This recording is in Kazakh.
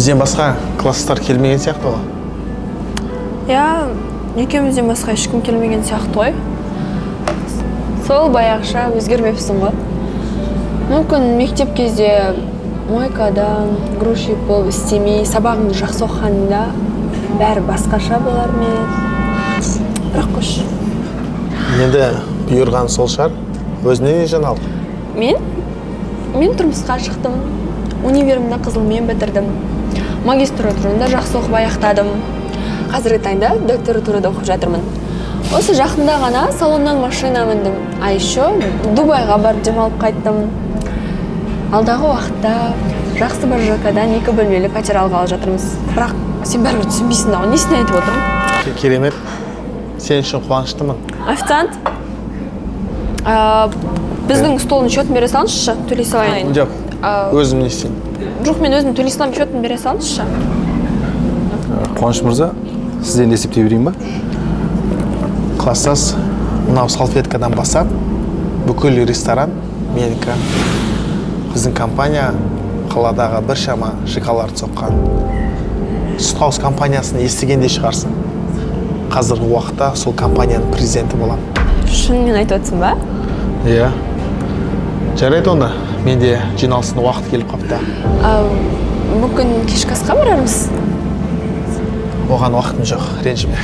Бізден басқа класстар келмеген сияқты ғой. Иә, екеумізден басқа ешкім келмеген сияқты ғой. Сол баяғыша, өзгермепсің ғой. Мүмкін, мектеп кезде мойкада грузчик болып істемей, сабағыңды жақсы оқығанда бәрі басқаша болар ма еді? Бірақ қойшы. Енді бұйырған сол шығар. Өзіне не жаңалық? Мен тұрмысқа шықтым, универімді қызылмен бітірдім, магистратураны да жақсы оқып аяқтадым. Қазіргі таңда докторантурада оқып жатырмын. Осы жақында ғана салоннан машина міндім, а еще Дубайға барып демалып қайттым. Алдағы уақытта жақсы бір ЖК-дан екі бөлмелі пәтер алғалы жатырмыз. Бірақ сен бәрібір түсінбейсің да ғой, несіне айтып отырмын. Керемет, сен үшін қуаныштымын. Официант, біздің столдың счетын бере салыңызшы, төлей салайын. Жоқ. А, Өзім не істеймін? Жоқ, мен өзім төлей саламын, счетын бере салыңызшы. Қуаныш мырза, сізден де есептей берейін ба? Класстас, мынау салфеткадан бастап бүкіл ресторан менікі. Біздің компания қаладағы біршама ЖК-ларды соққан. Сүт Хаус компаниясын естіген де шығарсың. Қазіргі уақытта сол компанияның президенті боламын. Шынымен айтып отырсың ба? Иә. Жарайды, онда менде жиналыстың уақыты келіп қалыпты. А, мүмкін, кешкі асқа барармыз? Оған уақытым жоқ, ренжіме.